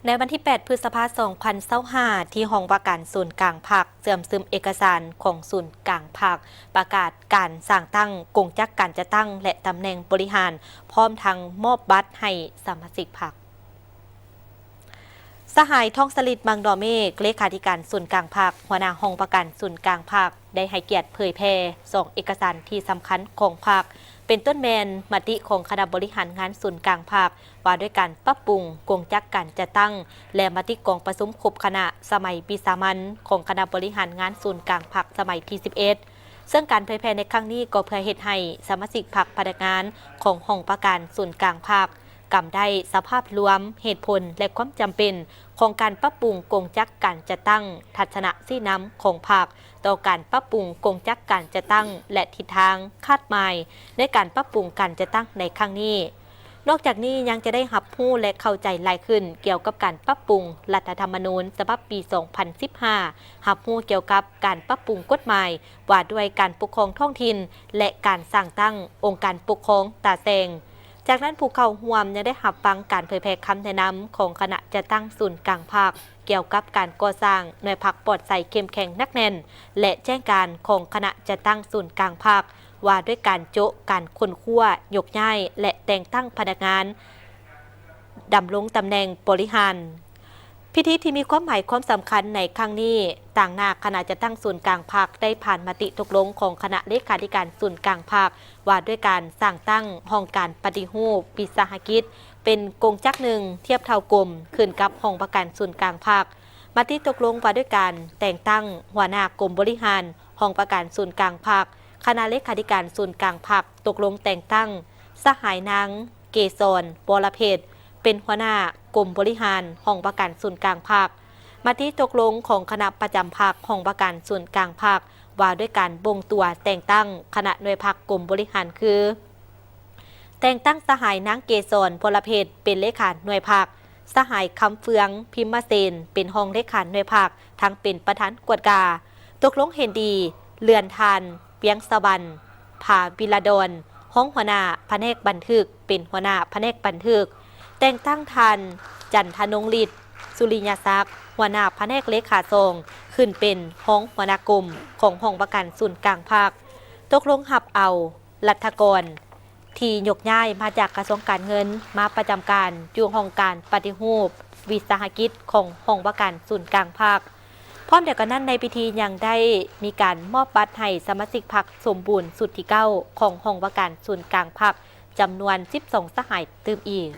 ໃນວັນທີແປດ ພຶດສະພາ ສອງພັນຊາວຫ້າ ທີ່ຫ້ອງວ່າການສູນກາງພັກ ເຊື່ອມຊຶມເອກະສານຂອງສູນກາງພັກ ປະກາດການສ້າງຕັ້ງກົງຈັກການຈັດຕັ້ງ ແລະ ຕຳແໜ່ງບໍລິຫານ ພ້ອມທັງມອບບັດໃຫ້ສະມາຊິກພັກ. ສະຫາຍ ທອງສະລິດ ມັງດໍເມກ ເລຂາທິການສູນກາງພັກ, ຫົວໜ້າຫ້ອງວ່າການສູນກາງພັກ ໄດ້ໃຫ້ກຽດເຜີຍແຜ່ສອງເອກະສານທີ່ສຳຄັນຂອງພັກ, ເປັນຕົ້ນແມ່ນມະຕິຂອງຄະນະບໍລິຫານງານສູນກາງພັກ ວ່າດ້ວຍການປັບປຸງກົງຈັກການຈັດຕັ້ງ ແລະ ມະຕິກອງປະຊຸມຄົບຄະນະສະໄໝວິສາມັນຂອງຄະນະບໍລິຫານງານສູນກາງພັກສະໄໝທີສິບເອັດ ເຊິ່ງການເຜີຍແຜ່ໃນຄັ້ງນີ້ກໍເພື່ອເຮັດໃຫ້ສະມາຊິກພັກ, ພະນັກງານຂອງຫ້ອງວ່າການສູນກາງພັກ ກຳໄດ້ສະພາບລວມ, ເຫດຜົນ ແລະ ຄວາມຈຳເປັນຂອງການປັບປຸງກົງຈັກການຈັດຕັ້ງ, ທັດສະນະຊີ້ນຳຂອງພັກຕໍ່ການປັບປຸງກົງຈັກການຈັດຕັ້ງ ແລະ ທິດທາງຄາດໝາຍໃນການປັບປຸງການຈັດຕັ້ງໃນຄັ້ງນີ້. ນອກຈາກນີ້ຍັງຈະໄດ້ຮັບຮູ້ ແລະ ເຂົ້າໃຈຫຼາຍຂຶ້ນກ່ຽວກັບການປັບປຸງລັດຖະທຳມະນູນສະບັບປີສອງພັນສິບຫ້າ, ຮັບຮູ້ກ່ຽວກັບການປັບປຸງກົດໝາຍວ່າດ້ວຍການປົກຄອງທ້ອງຖິ່ນ ແລະ ການສ້າງຕັ້ງອົງການປົກຄອງຕາແສງ. ຈາກນັ້ນຜູ້ເຂົ້າຮ່ວມຍັງໄດ້ຮັບຟັງການເຜີຍແຜ່ຄຳແນະນຳຂອງຄະນະຈັດຕັ້ງສູນກາງພັກ ກ່ຽວກັບການກໍ່ສ້າງໜ່ວຍພັກປອດໃສເຂັ້ມແຂງໜັກແໜ້ນ ແລະ ແຈ້ງການຂອງຄະນະຈັດຕັ້ງສູນກາງພັກ ວ່າດ້ວຍການໂຈະການຄົ້ນຄວ້າ, ຍົກຍ້າຍ ແລະ ແຕ່ງຕັ້ງພະນັກງານດຳລົງຕຳແໜ່ງບໍລິຫານ. ພິທີທີ່ມີຄວາມໝາຍຄວາມສຳຄັນໃນຄັ້ງນີ້, ຕາງໜ້າຄະນະຈັດຕັ້ງສູນກາງພັກ ໄດ້ຜ່ານມະຕິຕົກລົງຂອງຄະນະເລຂາທິການສູນກາງພັກ ວ່າດ້ວຍການສ້າງຕັ້ງຫ້ອງການປະຕິຮູບວິສາຫະກິດ ເປັນກົງຈັກໜຶ່ງທຽບເທົ່າກົມ ຂຶ້ນກັບຫ້ອງວ່າການສູນກາງພັກ, ມະຕິຕົກລົງວ່າດ້ວຍການແຕ່ງຕັ້ງຫົວໜ້າກົມບໍລິຫານຫ້ອງວ່າການສູນກາງພັກ, ຄະນະເລຂາທິການສູນກາງພັກຕົກລົງແຕ່ງຕັ້ງສະຫາຍນາງ ເກສອນ ວໍລະເພັດ ເປັນຫົວໜ້າກົມບໍລິຫານຫ້ອງວ່າການສູນກາງພັກ, ມະຕິຕົກລົງຂອງຄະນະປະຈຳພັກຫ້ອງວ່າການສູນກາງພັກ ວ່າດ້ວຍການບົ່ງຕົວແຕ່ງຕັ້ງຄະນະໜ່ວຍພັກກົມບໍລິຫານຄື ແຕ່ງຕັ້ງສະຫາຍນາງ ເກສອນ ວໍລະເພັດ ເປັນເລຂາໜ່ວຍພັກ, ສະຫາຍ ຄຳເຟືອງ ພິມມະເສນ ເປັນຮອງເລຂາໜ່ວຍພັກ ທັງເປັນປະທານກວດກາ. ຕົກລົງເຫັນດີເລື່ອນທ່ານ ວຽງສະຫວັນ ພາວິລະດອນ ຮອງຫົວໜ້າພະແນກບັນທຶກ ເປັນຫົວໜ້າພະແນກບັນທຶກ, ແຕ່ງຕັ້ງທ່ານ ຈັນທະນົງລິດ ສຸລິຍະສັກ ຫົວໜ້າພະແນກເລຂາສອງ ຂຶ້ນເປັນຮອງຫົວໜ້າກົມຂອງຫ້ອງວ່າການສູນກາງພັກ. ຕົກລົງຮັບເອົາລັດຖະກອນທີ່ຍົກຍ້າຍມາຈາກກະຊວງການເງິນ ມາປະຈຳການຢູ່ຫ້ອງການປະຕິຮູບວິສາຫະກິດຂອງຫ້ອງວ່າການສູນກາງພັກ. ພ້ອມດຽວກັນນັ້ນ, ໃນພິທີຍັງໄດ້ມີການມອບບັດໃຫ້ສະມາຊິກພັກສົມບູນຊຸດທີເກົ້າຂອງຫ້ອງວ່າການສູນກາງພັກ ຈຳນວນສິບສອງສະຫາຍຕື່ມອີກ.